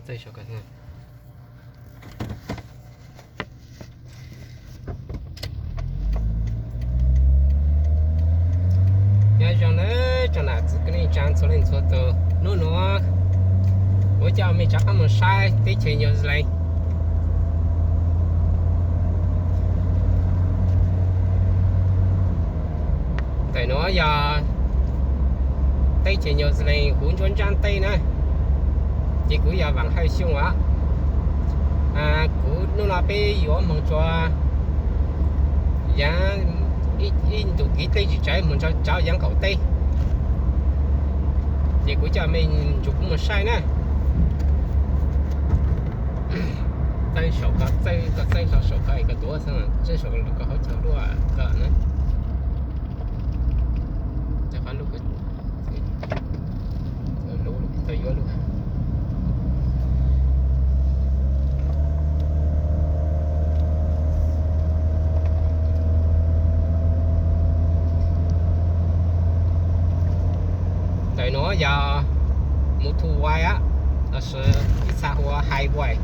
Txawj saum ko. Nyob zoo nawb tsoom nam txiv kwv tij neej tsaa txhua leej txhua tus, hnub nuav kuv coj mej rov qaab moog saib teb chaws New Zealand. Ntawm nuav yog teb chaws New Zealand huv nruab nraab teb na, ces kuv yog Vam Hawj Xyooj os. Kuv hnub no peb yuav moog rua yaav ib ntu kev teb tsis tsawg moog rua yaav nkaum teb, ces kuv coj mej nrug kuv moog saib na. Txawj saum ko, txawj ko, txawj hlo saum ko es koj tuav, txawj saum ko hauv caug luaj ko na. Tau yuav lub. Ntawm nuav yog motorway lossis ib txha hu ua highway.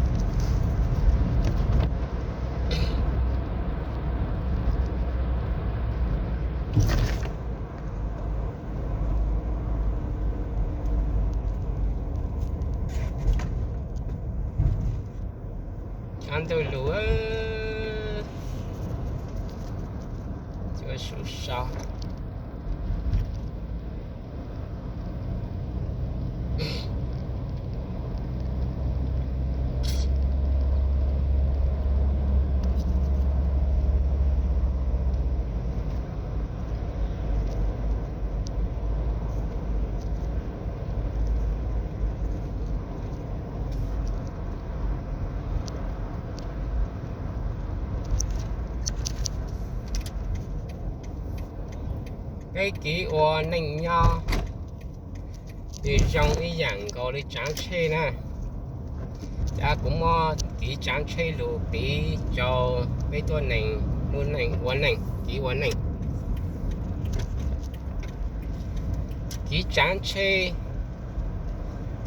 Tshav ntuj lug, cua su so. Peb kev ua neej nyob nws zoo ib yaam nkaus li tsaav tsheb na. Ces kuv muab kev tsaav tsheb lug piv rau peb tuab neeg lub neej ua neej, kev ua neej. Kev tsaav tsheb,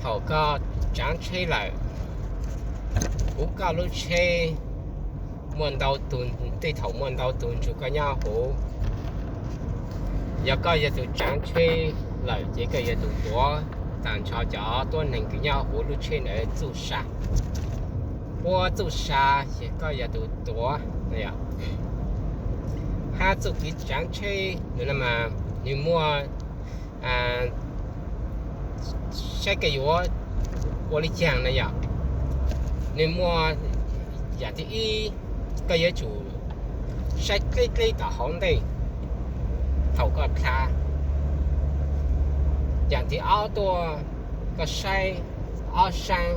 thaum koj tsaav tsheb lawm, kuv koj lub tsheb muaj ntau tug, tej thaum muaj ntau tug nrug koj nyob huv. Yog koj yog tus tsaav tsheb lawm ces koj yog tus tuav tag nrho cov tuab neeg kws nyob huv lub tsheb ntawd txuj sa. Puab txuj sa ces koj yog tus tuav. Hab txuj kev tsaav tsheb nws muaj saib koj yuav ua li caag na yom. Nws muaj yaam thib ib, koj yuav tsum saib dleb dleb tom hauv ntej thaum koj dlha. Yaam thib ob tuaj, koj saib ob saab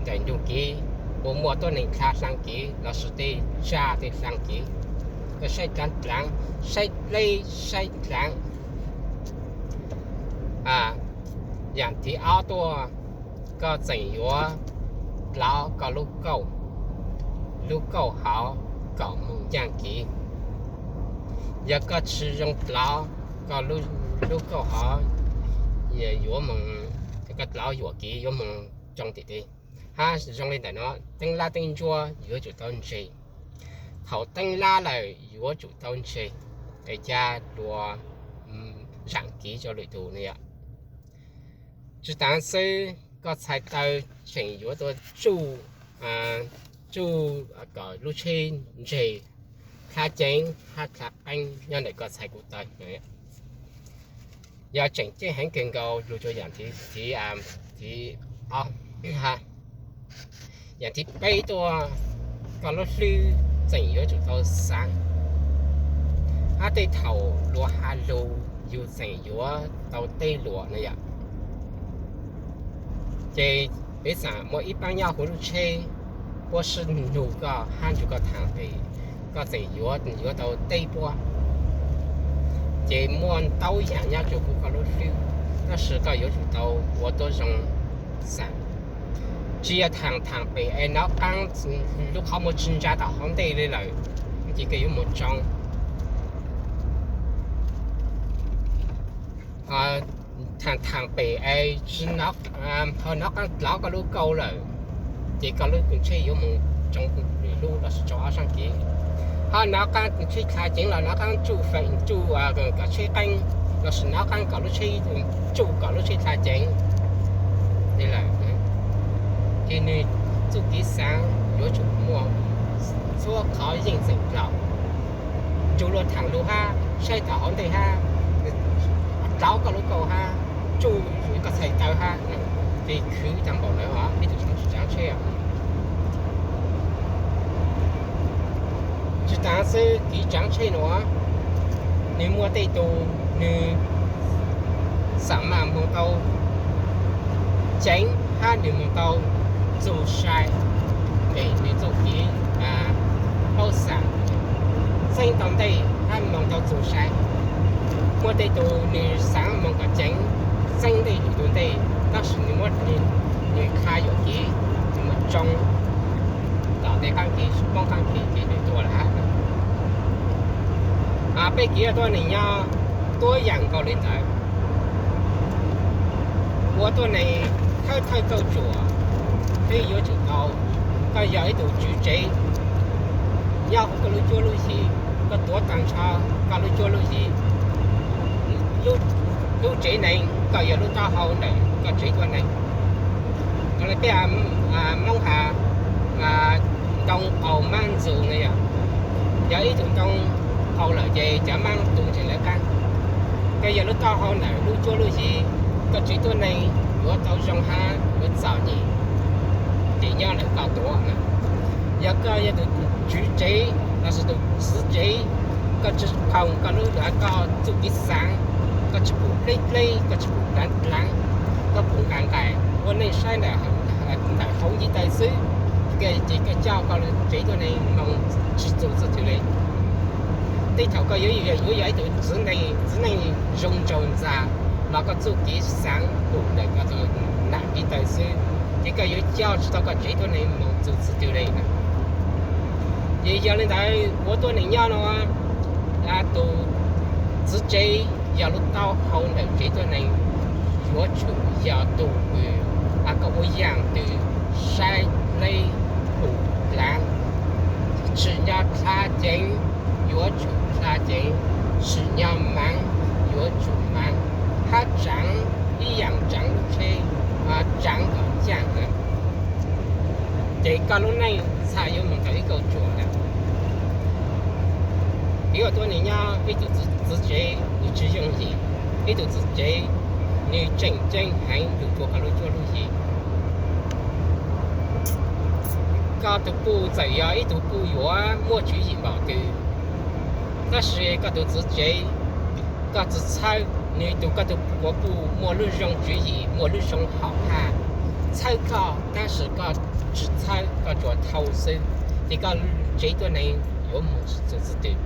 ntawm nrug kev uas muaj tuab neeg dlha dlaag kev lossis tej tsag tej dlaag kev. Koj saib dlaav dlaav, saib dleb saib dlaav. Yaam thib ob tuaj, koj tseem yuav plauv koj lub kauj, lub kauj hauv kom moog ncaaj kev. Yog koj tsi zoo plauv koj lub kauj hauv, yuav moog, koj plauv yuam kev yuav moog tsoo tim teb. Hab zoo li ntawm no, teeb lab teeb ntsuab yuav tsum tau ntseg. Thaum teeb lab lawm yuav tsum tau ntseg, es ca dua zaam kev rau lwm tus na yom. Tsi taag xwb, koj txhais taw tseem yuav tau tsuj, tsuj kom lub tsheb ntseg dlha ceev hab dlha qeeb nyob ntawm koj txhais kuv taw. Yog tseem ceeb heev kawg nkaus lug rua yaam thib, thib, thib ob, yaam thib peb tuaj, koj lub hlwb tseem yuav tsum tau xaav, hab tej thaum luas has lug yug tseem yuav tau teb luas na yom. Ces piv xam muaj ib paab nyob huv lub tsheb, puab sib nug koj hab nrug koj thaam pem, koj tseem yuav, yuav tau teb puab. Ces muaj ntau yaam nyob rua huv koj lub hlwb, tab sis koj yuav tsum tau ua tuab zoo xaav. Tsi yog thaam thaam pem es nov qaab lub qhov muag tsi ntsa tom hauv ntej li lawm, ces koj yuav moog tsoo. thaam thaam pem es tsi ho nov qaab dlov koj lub kauj lawm, ces koj lub kws tsheb yuav moog tsoo lub lossis tsoo ob saab kev. Ho nov qaab kws tsheb dlha ceev los nov qaab tsuj feem tsuj kom tsheb qeeb, lossis nov qaab kom lub tsheb tsuj kom lub tsheb dlha ceev. Ces nwg txuj kev xaav yuav tsum muaj txhua qhov yeej xeem dlhau, nrug luag thaam lug hab saib tau hauv ntej hab, dlov koj lub kauj hab, tsuj koj txhais taw hab, ces khwv tau npaum ntawd os ib tug tsaav tsheb. Tsi taag xwb, kev tsaav tsheb nuav nwg muaj tej tug nwg xaam mas moog tau ceev hab nwg moog tau txug sai, es nwg txuj kev paub xaam txeeb tau ntej hab moog tau txug sai. Muaj tej tug nwg xaav moog kom ceev txeeb ntej yug tug ntej, tab sis nwg muab nwg dlha yuam kev, nwg moog tsoo tom tej qaab kev, poob qaab kev ces nwg tuag lawm hab. Peb kev ua tuab neeg nyob tuab yaam nkaus le ntawd. Ua tuab neeg thawj thawj tauj tsuam, peb yuav tsum tau, koj yog ib tug tswv tsev nyob huv koj lub cuab lub yig, koj tuav taag nrho koj lub cuab lub yig, lub tsev neeg koj yog lub taub hau ntawm koj tsev tuab neeg. Peb Moob has ntoo qaug mab ntxug no yog, yog ib tug ntoo qaug lawm ces cov mab tu nreg lawv qaab. Koj yog lub taub hau ntawm lub cuab lub yig, koj tsev tuab neeg yuav tau zoo hab yuav txom nyem ces nyob ntawm koj tuav. Yog koj yog tus tswv tsev lossis tus txiv tsev, koj tsi khoom koj lub, koj txuj kev xaav, koj tsi pum pleb pleb, koj tsi pum dlaav dlaav, koj pum nqaim nqaim ua neej saib ntawm hauv ntiv taw xwb, ces koj coj koj tsev tuab neeg moog tsi txug txuj twg le. Tej thaum koj yuav, yuav yog ib tug txiv neej zoo nraug ntxa, los koj txuj kev xaav pum ntawm koj nam ntiv taw xwb, ces koj yuav coj tsi tau koj tsev tuab neeg moog txug txuj twg le. Ces yog le ntawd ua tuab neeg nyob nuav, tus txiv tsev yog lub taub hau ntawm tsev tuab neeg, yuav tsum yog tus kws koj ua yaam twg saib dleb pum dlaav, tsim nyog dlha ceev yuav tsum dlha ceev, tsim nyog maav yuav tsum maav, hab tsaav ib yaam tsaav lub tsheb, tsaav kom caaj, ces koj lub neej txhaj yuav moog tau ib kauj tsuam lawm. Kev ua tuab neeg nyob ib tug txiv tsev nwg tsi yooj yim, ib tug txiv tsev nwg tseem ceeb heev yug txug koj lub cuab lub yig. Koj tug puj txawm yog ib tug puj yuav muaj tswv yim npaum twg, tab sis koj tug txiv tsev, koj tsi txhawb nwg tug, koj tug puj muaj lub zoo tswv yim, muaj lub zoo hom hab txhawb koj, tab sis koj tsi txhawb, koj tsuas thau xwb, ces koj tsev tuab neeg yuav moog txug txuj twg?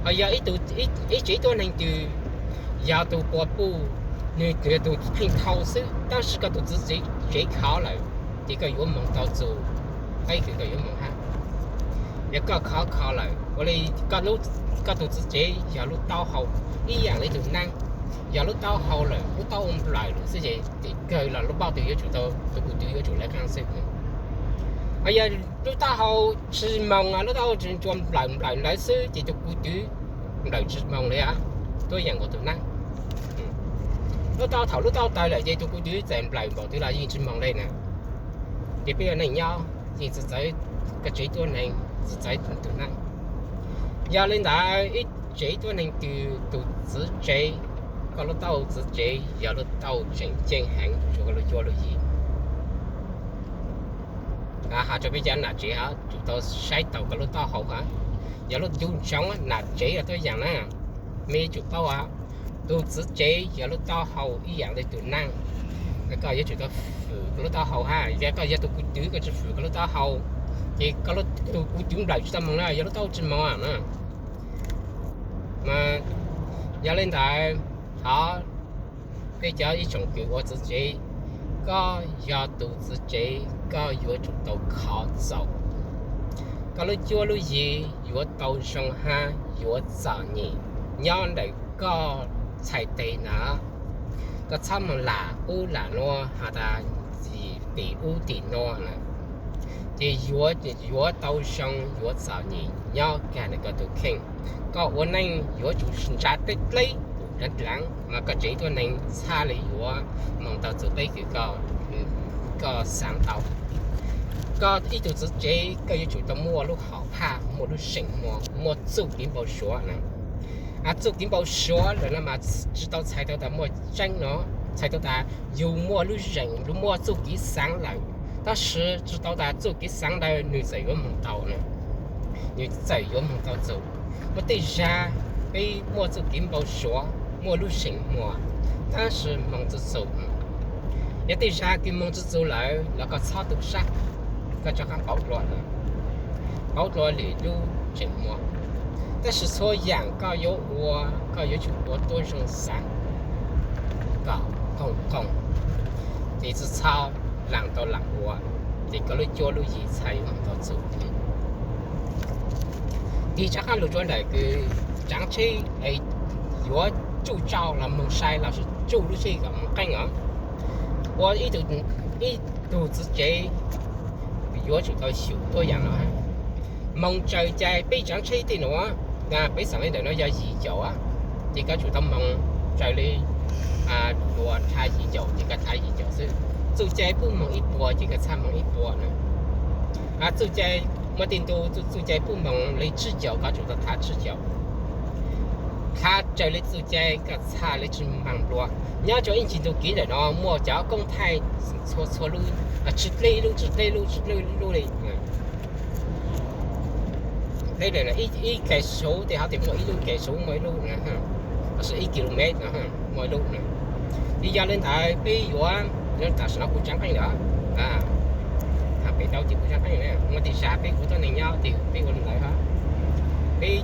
Ho yog ib tsev tuab neeg twg, yog tug puj nwg tug pheej thau xwb, tab sis koj tug txiv tsev khov lawm, ces koj yuav moog tau txug qeb kws koj yuav moog hab? Yog koj khov kho lawm, ua le koj tug txiv tsev yog lub taub hau ib yaam le tug naab, yog lub taub hau lawm, lub taub hau nplawm lawm xwb ces, ces kawg los lub npauj twg yuav tsum tau, tus kws twg yuav tsum lawv qaab xwb. Ho yog lub taub hau tsi moog, lub taub hau tsuas nplawm nplawm lawv xwb ces tus kws twg nplawm tsi moog le, tuab yaam nkaus tug naab. Lub taub, thaum lub taub tawg lawm ces tus kws twg txawm nplawm npaum twg los yeej tsi moog le na. Ces peb ua neej nyob yeej txawv, koj tsev tuab neeg txawv tug naab. Yog le ntawd ib tsev tuab neeg twg tus txiv tsev, koj lub taub hau txiv tsev yog lub taub hau tseem ceeb heev rua koj lub cuab lub yig. Has rua peb cov nam tsev, tsum tau saib taus koj lub taub hau hab. Yog lub ntu ntsoov nam tsev yog tuab yaam na, mej tsum paub, tus txiv tsev yog lub taub hau ib yaam le tug naab. Koj yuav tsum tau fwm koj lub taub hau hab, yog koj yog tus kws twg koj tsi fwm koj lub taub hau, ces koj tus kws twg nplawm tsi tau moog na, yog lub taub hau tsi moog na. Yog le ntawd, thov peb cov ib tsoom kws ua txiv tsev, koj yog tus txiv tsev koj yuav tsum tau khov txaus. Koj lub cuab lub yig yuav tau zoo hab yuav txom nyem nyob ntawm koj txhais tes na. Koj txhob mus lam ub lam no has tas tim ub tim no na, ces yuav, yuav tau zoo yuav txom nyem nyob kag ntawm koj tus kheej. Koj ua neej yuav tsum ntsa dleb dleb pum dlav dlav mas koj tsev tuab neeg txhaj li yuav moog tau txug peb kws koj xaav tau. Koj ib tug txiv tsev koj yuav tsum tau muaj lub hom phaj, muaj lub zeem muag, muaj txuj kev npau suav na. Txuj kev npau suav lawm no mas tsi tau txhais tau tas muaj tseeb no, txhais tau tas yug muaj lub zeem, yug muaj txuj kev xaav lawm, tab sis tsi tau tas txuj kev xaav ntawd nwg txawm yuav moog tau na, nwg txawm yuav moog tau txug. Muaj tej zag peb muaj txuj kev npau suav, muaj lub zeem muag, tab sis moog tsi txug. Yog tej zag kws moog tsi txug lawm los koj txhob tu sab, koj rov qaab pauv dlua, pauv dlua lwm lub zeem muag. Tab sis txhua yaam koj yuav ua, koj yuav tsum ua tuab zoo xaav kom koom koom, ces tsi txhob laam tau laam ua, ces koj lub cuab lub yig txhaj yuav moog tau txug. Tig rov qaab lug rua ntawm kws tsaav tsheb es yuav tsuj tsau los moog sai lossis tsuj lub tsheb kom moog qeeb os. Ua ib tug txiv tsev yuav tsum tau xyum tuab yaam no. Moog tsaws cai peb tsaav tsheb tej nuav, peb xaam le ntawm no yog yim caum, ces koj tsum tau moog tsaws li dlua dlha yim caum ces koj dlha yim caum xwb. Txuj cai puab moog ib puas ces koj txhaj moog ib puas na. Txuj cai muaj tej ntu txuj cai puab moog li tsib caum koj tsum tau dlha tsib caum. Dlha raws li txuj cai koj txhaj li tsi maag dlua. Nyob rua ib ntsis ntu kev ntawm no muaj cov koob thaij txhua txhua lub, tsi dleb lub, tsi dleb lub, tsi dleb lub li. Ib kais suv tej hov tes muaj ib lub, kais suv muaj ib lub na, lossis ib kilomev muaj ib lub na. Ces yog li ntawd peb yuav, tam sim no kuv tsaab qeej lawm, pem tau ces kuv tsaab qeej na, muaj tej zag peb ua tuab neeg nyob tes peb ua li ntawd hov, peb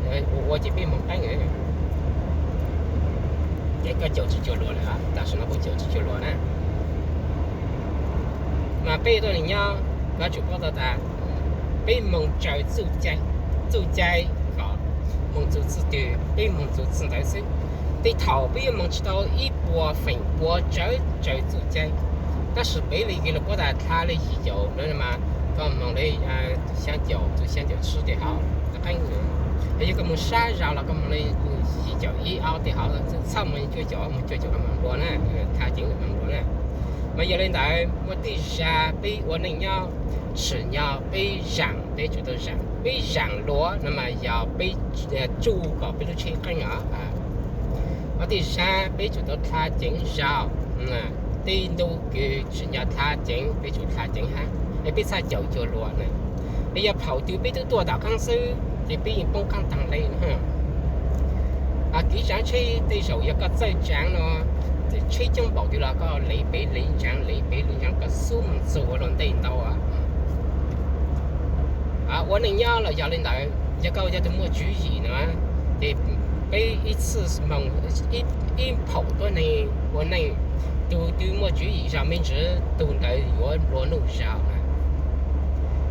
ua ua ces peb moog qeeb. Ces koj caum tsi cuag luag lawm, tam sim no kuv caum tsi cuag luag na. Mas peb ua tuab neeg nyob, koj tsum paub tau tas peb moog tsaws txuj cai, txuj cai kom moog txug txij twg peb moog txug txij ntawd xwb. Tej thaum peb yuav moog tsi tau ib puas feem pua tsawv tsaws txuj cai, tab sis peb li kws lug puab tas dlha li yim caum no mas koj moog li xyaa caum, txug xyaa caum tsib tes hov, qeeb. Yog koj moog sab zog los koj moog li yim caum ib ob tes hov, txhob moog cuaj caum, moog cuaj caum koj moog dlua na, dlha ceev koj moog dlua na. Mas yog li ntawd muaj tej zag peb ua neej nyob, tsim nyog peb zaam, peb tsum tau zaam, peb zaam luag no mas yog peb tsuj kom peb lub tsheb qeeb os. Muaj tej zag peb tsum tau dlha ceev zog, tej ntu kws tsim nyog dlha ceev peb tsum dlha ceev hab, es peb txhaj caum cuag luag na. Es yog thaum twg peb tub tuaj tom qaab xwb ces peb yeej poob qaab taag le na. Kev tsaav tsheb tej zaum yog koj txawj tsaav no, tsheb coob npaum twg los koj lev pem lev ntsaa, lev pem lev ntsaa, koj xub moog txug ua luag ntej ntau. Ua neej nyob los yog li ntawd, yog koj yog tug muaj tswv yim no, ces peb ib txhij moog, ib phaum tuab neeg ua neej, tug twb muaj tswv yim zog me ntsis tug ntawd yuav nplua nuj zog.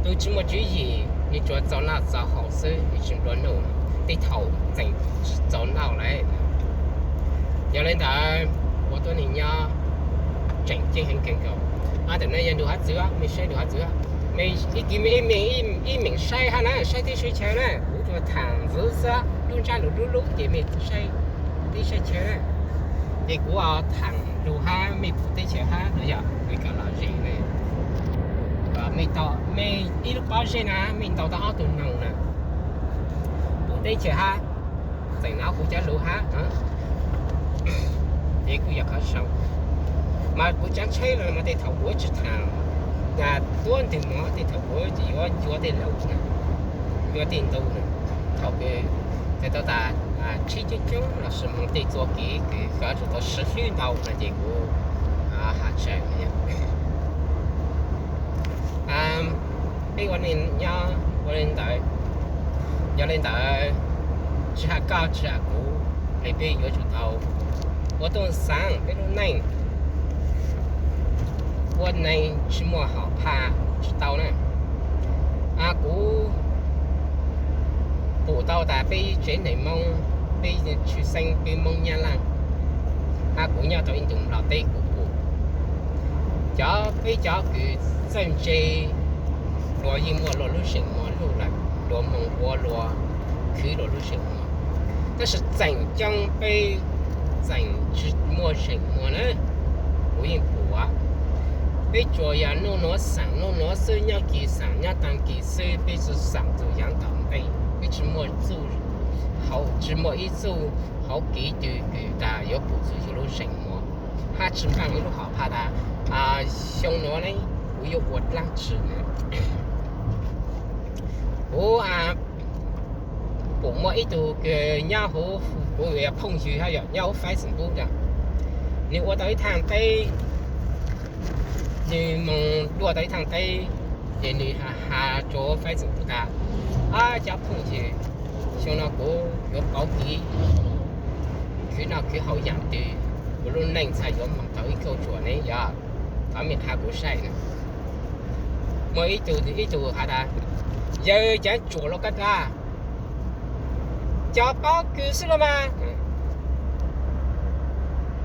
Tug tsis muaj tswv yim nws tsuas txaus noj txaus haus xwb, nws tsis nplua nuj, tej thaum tseem tsis txaus noj lawm. Yog li ntawd, ua tuab neeg nyob tseem ceeb heev kawg nkaus. Ntawm no yog nrug hav txwv, mej saib nrug hav txwv, mej ib kis mej ib meem saib hab na, saib teb saib chaw na, kuv tsuas thaam ntxiv xwb, lub ntsab lug lub lub ces mej saib teb saib chaw na. Ces kuv thaam lug hab mej pum teb chaws hab no yog mej kawm lom zem na. Mej ib lub pob zeb na mej ntaus tau ob tug noog na, pum teb chaws hab, tseem nov kuv cov lug hab. Ces kuj yog qhov zoo, mas kuv cov tsheb los mas tej thaum kuv tsis thaam, tuab ntwg mov tej thaum kuv yuav ncua tej lug, ncua tej ntu na. Thaum kws tau tas tsheb coob coob lossis moog tej txuas kev kws koj tsum tau siv hlwb ntau no ces kuv has tsawg. Peb ua neej nyob ua li ntawd, yog li ntawd tsis has koj tsis has kuv, es peb yuav tsum tau ua tuab xaav peb lub neej. Ua neej tsis muaj hom phaj tsis tau na. Kuv pum tau tas peb tsev neeg Moob, peb tshwj xeeb peb Moob Nyab Laaj, kuv nyob tau ib ntus los teb kuv pum cov, peb cov kws txawj ntse, luag yeej muaj luag lub zeem muag lug lawm, luag moog ua luag khwv luag lub zeem muag. Tab sis tseem coob peb tseem tsis muaj zeem muag na. Kuv yeej pum peb tsuas yog nuav xaam nuav xwb, nyob kis xaam nyob taag kis xwb, peb tsuas xaam txug yaav tom ntej, peb tsis muaj txuj, tsis muaj ib txuj hauv kev twg kws tas yuav pum txug yug lub zeem muag, hab tsis npaaj ib lub hom phaj tas xyoo nuav ne kuv yuav ua dlaab tsi. Kuv pum muaj ib tug kws nyob huv, kuv phooj ywg hab yog nyob huv Facebook na, nwg ua tau ib thaaj teb, nwg moog dua tau ib thaaj teb, ces nwg has rua Facebook tas, ab cov phooj ywg, xyoo no kuv yuav pauv kev khwv noj khwv haus yaam twg, kuv lub neej txhaj yuav moog tau ib kauj ruam ne yog, thov mej qha kuv saib na. Muaj ib tug, ib tug has tas, yawg cov tsuam luag kag kag, cov paub kws xwb los mas.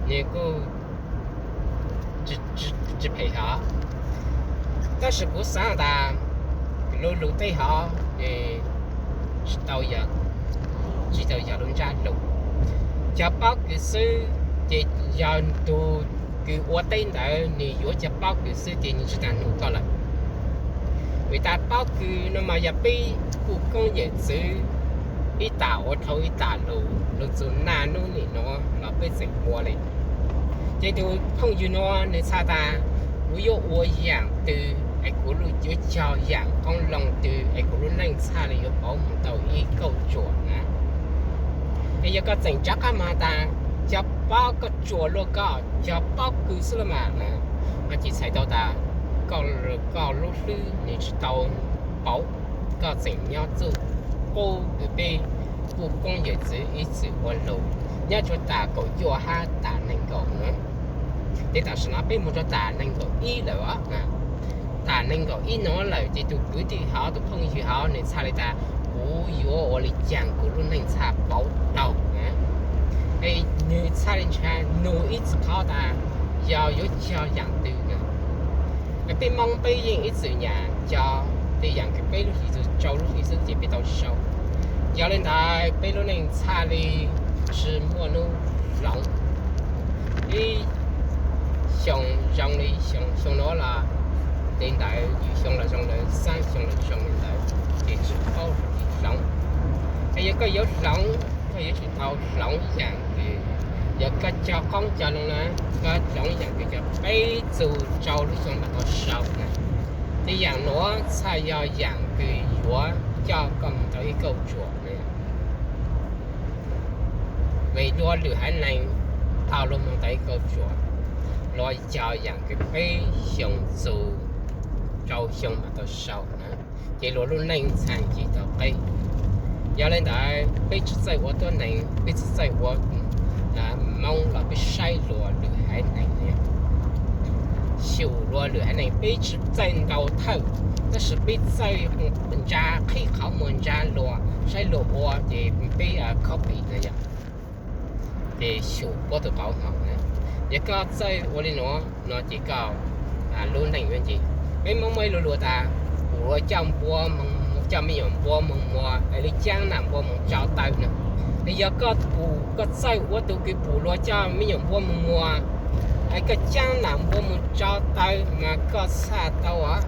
Nwg kuj tsis phem hov, tab sis kuv xaav tas lub lug teb hov tsis tau, tsis tau yog lub ntsab lug. Cov paub kws xwb ces yog tug kws ua teb ntawd nwg yuav cov paub kws xwb ces nwg tsis taag nug koj lawm. Vim tas paub kws no mas yog peb kuj koob yawm txwv ib tam ua dhau ib tam lug, lug txug naj nub nim nuav los peb tseem ua le. Ces tug phooj ywg nuav nwg txhaj tas, kuv yuav ua yaam twg es kuv yuav cog yaam qoob loo twg es kuv lub neej txhaj le yuav pauv moog tau ib kauj ruam na. Es yog koj tseem rov qab moog has tas, cog paub koj tsuam luag koj, cog paub kws xwb los mas, no ces txhais tau tas koj, koj lub hlwb nwg tsis tau pauv, koj tseem nyob txuj qub kws peb kuj koob yawm txwv ib txwm ua lug nyob rua tam kaum cuaj hab tam neeg nkaum na. Ces tam sim no peb moog rua tam neeg nkaum ib lawm os. Tam neeg nkaum ib nuav lawm ces tug kwv tij hov, tug phooj ywg hov nwg txhaj le tas, kuv yuav ua le caag kuv lub neej txhaj pauv tau na. Es nwg txhaj le ntsha nug ib txhis qhov tas, yog yuav cog yaam twg na. Peb Moob peb yeej ib txwm nyam cog tej yaam kws peb lub hli txug rau lub hli xwb ces peb tau sau. Yog le ntawd peb lub neej txhaj le tsis muaj nub hloov. Ib xyoo zoo le xyoo, xyoo nuav los le ntawd, yug xyoo los zoo le, xaab xyoo los zoo le ntawd, ces tsis paub hloov. Es yog koj yuav hloov, koj yuav tsum tau hloov yaam kws, yog koj cog qoob cog loo na, koj hloov yaam kws cog peb txug rau lub xyoo mam tau sau na. Tej yaam nuav txhaj yog yaam kws yuav coj koj moog tau ib kauj ruam ne. Vim luag lwm haiv neeg tau luag moog tau ib kauj ruam, luag cog yaam kws peb xyoo txug rau xyoo mam tau sau na, ces luag lub neej txhaj ci tau qeb. Yog le ntawd peb tsi txawj ua tuab neeg, peb tsi txawj ua Moob los peb saib luag lwm haiv neeg, xyum luag lwm haiv neeg peb tsi txawj ntau thawj, tab sis peb txawj ntsa qhib qhov muag ntsa luag, saib luag ua ces peb copy na yog. Ces xyum puab tug qauv hau na, yog koj txawj ua le nuav no ces koj lub neej yuav nce. Peb Moob muaj ib lug lug tas, pum luag coj npua, coj me nyuam npua moog muag es le caab nam npua moog tso taw na. Yog koj pum, koj txawj ua tug kws pum luag coj me nyuam npua moog muag, es koj caab nam npua moog tso taw mas koj txhaj tau os.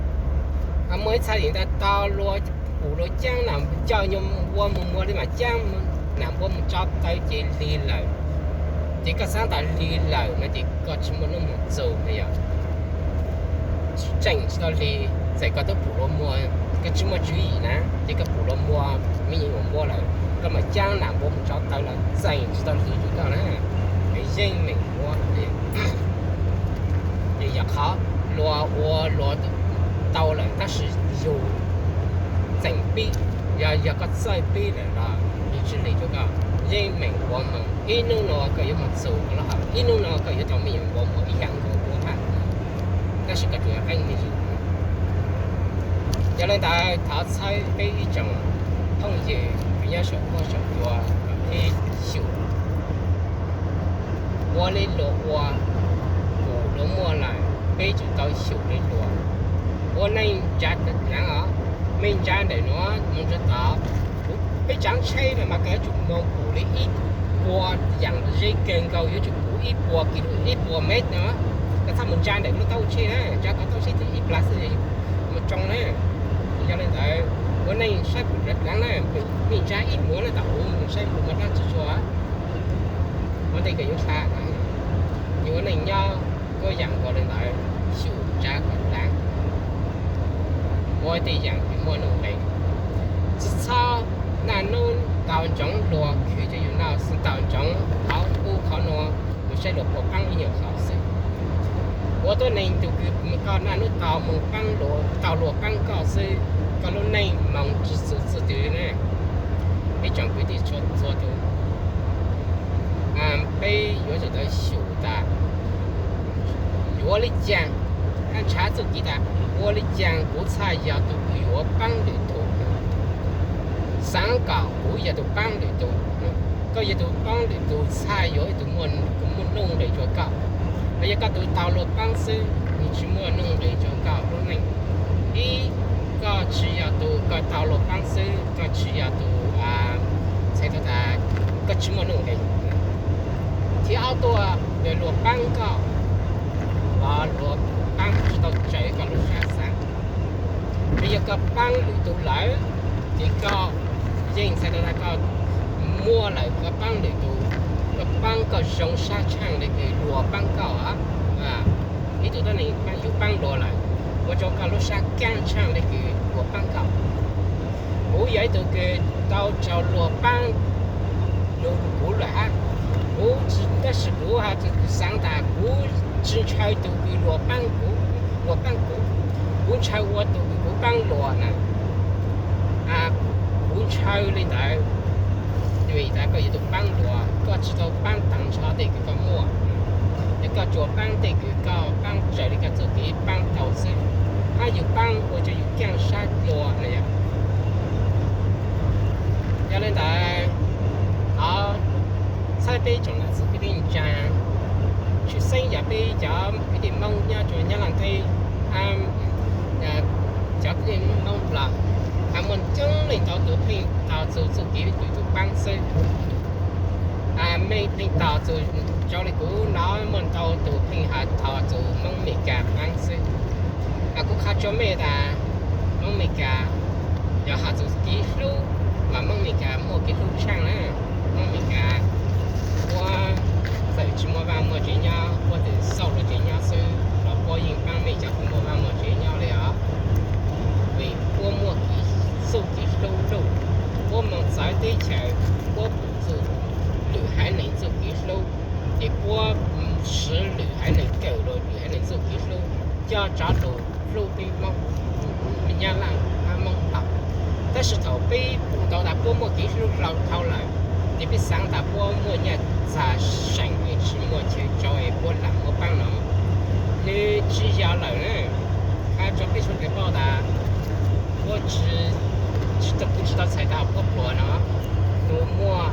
Muaj ib txhia yeej tas tau luag pum luag caab nam, coj nyuam npua moog muag le mas caab nam npua moog tso taw ces lig lawm. Ces koj xaav tas lig lawm no ces koj tsi muaj nub moog txug na yog. Tseem tsi tau lig, txawm koj tub pum luag muag, koj tsi muaj tswv yim na, ces koj pum luag muag me nyuam npua lawm, koj mam caab nam npua moog tso taw los tseem tsi tau lig rua koj na. Yeej meem muab. Ces yog qhov luag ua luag tau lawm tab sis yug tseem pib, yog, yog koj txawj pib lawm los yug tsi lig rua koj. Yeej meem ua moog, ib nub no koj yuav moog txug lub hom, ib nub no koj yuav tau me nyuam npua muag ib yaam nkaus ua hab, tab sis koj tsuas yog qeeb me ntsis. Yog le ntawd thov txhawb peb ib tsoom phooj ywg kws nyob saum huab saum cua kom peb xyum ua Ua li luag ua, kuv luag muaj lawm, peb tsum tau xyum li luag. Ua neej ntsa dlaav os, neej ntsa ntawm nuav mus txug tod, peb tsaav tsheb no mas koj yuav tsum moog pum li ib puas yaam ze kawg nkaus, yuav tsum pum ib puas kis lus, ib puas mev no, koj txhob mus ntsa ntawm lub taub tsheb na, ntsa kom taub tsheb ib plag xwb mus tsoo na. Yog li ntawd, ua neej saib pum dlaav na, neej ntsa ib muag na, tom ub saib pum muaj dlaab tsi tshua. Ua ntej koj yuav ua neej nyob, koj yaam nkaus li ntawd, xyum ntsa kom dlaav, ua tej yaam kws muaj nuj nqes. Tsi txhob naj nub tau ntsoov luag khwv rua yus noj, tsi tau ntsoov qhov ub qhov nuav, mus saib luag puas paab ib nyuag qhov xwb. Ua tuab neeg tug kws koj naj nub tau moog paab luag, tau luag paab koj xwb, koj lub neej moog tsi txug txuj twg ne. Ib tsoom kwv tij txhua txhua tug, peb yuav tsum tau xyum tas yuav ua li caag, hab nrhav txuj kev tas ua li caag kuv txhaj yog tug kws yuav paab lwm tug, xaav kom kuv yog tug paab lwm tug. Koj yog tug paab lwm tug txhaj yuav ib tug muaj, muaj nuj nqes rua koj. Yog koj tug tau luag paab xwb, nws tsi muaj nuj nqes rua koj lub neej. Ib, koj tsi yog tug, koj tau luag paab xwb, koj tsi yog tug, txhais tau tas koj tsi muaj nuj nqes. Thib ob tuaj, luag paab koj los luag paab tsi tau raws koj lub sab xaav. Vim yog koj paab lwm tug lawm, ces koj yeej txhais tau tas koj muaj lawm koj paab lwm tug, koj paab koj zoo sab tshaaj le kws luag paab koj. Ib tug tuab neeg yug paab luag lawm, ua rua koj lub sab kaab tshaaj le kws luag paab koj. Kuv yog ib tug kws tau raug luag paab lug kuv lawm hab, kuv, tab sis kuv xaav tas kuv tsi ntshaw tug kws luag paab kuv, luag paab kuv, kuv ntshaw ua tug kws kuv paab luag na. Kuv ntshaw li ntawd, vim tas koj yog tug paab luag, koj tsi tau paab taag nrho tej kws koj muaj, es koj tsuas paab tej kws koj paab raws li koj txuj kev paab tau xwb, hab yug paab ua rua yug kaaj sab dlua na yom. Yog li ntawd, thov txhawb peb tsoom nam txiv kwv tij neej tsa, tshwj xeeb yog peb cov kwv tij Moob nyob rua Nyab Laaj teb, cov kwv tij Moob los, muaj coob leej ntau tug pheej tau txug txuj kev lwm tug paab xwb. Mej pheej tau txug, rau le kuv no muaj ntau tug pheej has tau txug Moob Amelikas paab xwb. Kuv qha rua mej tas, Moob Amelikas yog has txug kev hlub, mas Moob Amelikas muaj kev hlub tshaaj na. Moob Amelikas puab txawm tsi muaj vaaj muaj tsev nyob, puab txawm xauj luag tsev nyob xwb los puab yeej paab mej cov kws muaj vaaj muaj tsev nyob li os. Vim puab muaj kev, txuj kev hlub lug, puab moog txawv teb chaws, puab pum txug lwm haiv neeg txuj kev hlub, ces puab siv lwm haiv neeg kawm luag lwm haiv neeg txuj kev hlub coj rov lug hlub peb Moob, Nyab Laaj hab Moob hab. Tab sis thaum peb pum tau tas puab muaj kev hlub hlau dhau lawm, ces peb xaav tas puab muaj nyaj txag seem es tsi muaj chaw tso es puab lam muab paab no, nws tsi yog lawm na. Hab rua peb suav dlawg paub tas, puab tsi, tsi tau, kuv tsi tau txhais tas puab pluag no, tus muaj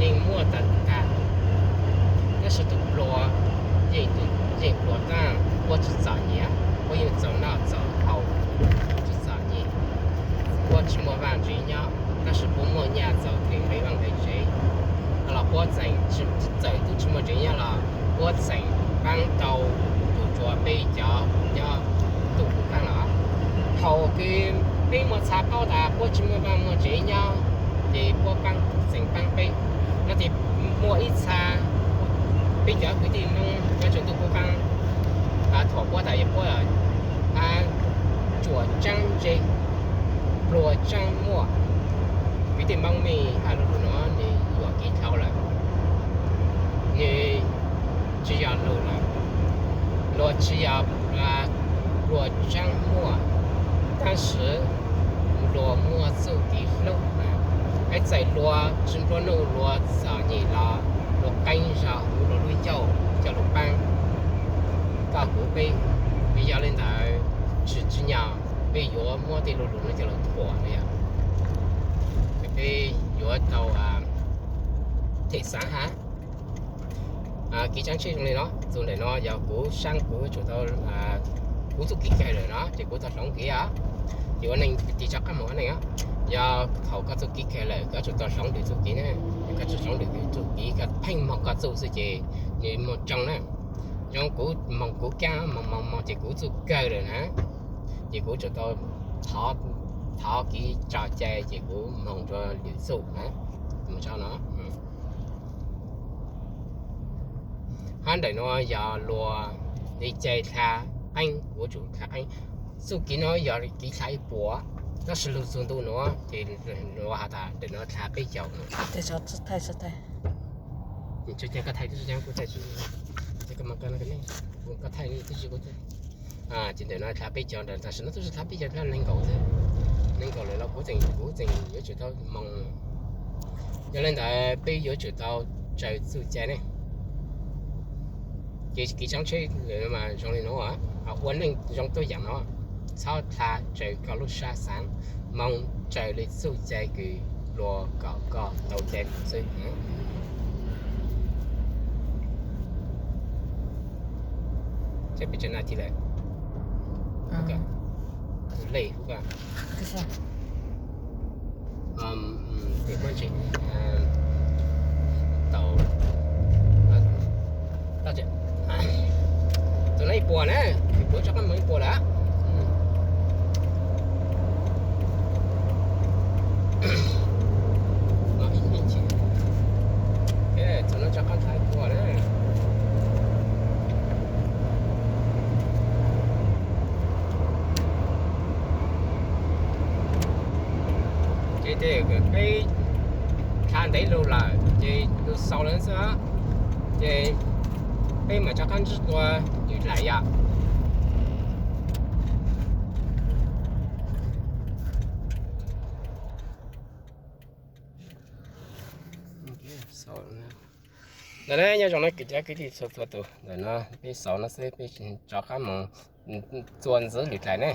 yeej muaj tag tag, tab sis tus pluag yeej, yeej pluag taag, puab tsi txom nyem, puab yeej txaus noj txaus haus, tsi txom nyem. Puab tsi muaj vaaj tsev nyob, tab sis puab muaj nyaj txaus them nqe vaaj nqe tsev. Los puab txawm tub tsi muaj tsev nyob los puab txawm paab tau tus tsuas peb cov nyob ntuj kuv kaab los. Thaum kws peb muaj txha paub tas puab tsi muaj vaaj muaj tsev nyob, ces puab paab, txawm paab peb. No ces muaj ib txha peb cov kwv tij Moob nyob tsev ntuj kuv kaab, thaum puab tas yog puab tsuas tsaab ntse, pluag tsaab muaj. Kwv tij Moob mej has lug lug no, nws yuam kev dhau lawm, nws tsi yog lug lawm. Luag tsi yog pluag tsaab muaj, tab sis luag muaj txuj kev hlub. Es txawm luag tsi nplua nuj, luag txom nyem los luag qee zog huv luag lub ncauj coj lug paab koj kuv peb. Vim yog li ntawd, tsi tsim nyog peb yuav muab tej lo lus no coj lug thuam no yog, peb yuav tau them xaav hab. Kev tsav tsheb zoo li no, txug ntawm no yog kuv saab kuv yuav tsum tau, kuv txuj kev kawg lawm no ces kuv tau hloov kev os. Ces ua neej tig rov qab moog ua neej os. Yog thaum koj txuj kev kawg lawm koj yuav tsum tau hloov lwm txuj kev na. Koj tsis hloov lwm txuj kev, koj pheej moog koj txuj xwb ces nws moog tsoo na. Zoo kuv moog kuv kaab moog moog moog ces kuv txuj kawg lawm na, ces kuv tsum tau thov kev tso cai ces kuv moog rua lwm txuj na. Moog tso no. Hab ntawm nuav yog luas li cai dlha qeeb, kuv tsum dlha qeeb. Txuj kev nuav yog kev dlha ib puas, tab sis lug txug ntu nuav ces luas has tas ntawm nuav dlha peb caug. Koj thaij, koj thaij, koj thaij, koj thaij, ces ntawm no dlha peb caug ntawd, tam sim no twb dlha peb caug dlha nees nkaum, nees nkaum lawm los kuv tseem, kuv tseem yuav tsum tau moog. Yog li ntawd peb yuav tsum tau tsaws txuj cai ne. Ces kev tsav tsheb mas zoo li nuav, ua neej zoo tuab yaam no, txhob dlha tsaws koj lub sab xaav, moog tsaws li txuj cai kws luas kom koj tau cai xwb. Peb tsav nas this lawm? Lej hub, tau, txug no ib puas na, ib puas rov qab moog ib puas lawm. Txug no rov qab thaij ib puas na. Ces tej peb dlha ntev lug lawm ces lug xaus lawm xwb, ces peb mam rov qab ntsib dlua lwm dlaim yom. Ntawm no nyob zoo na kwv tij txhua txhua tus, ntawm no peb xaus no xwb, peb rov qab moog txuas ntxiv lwm dlaim ne.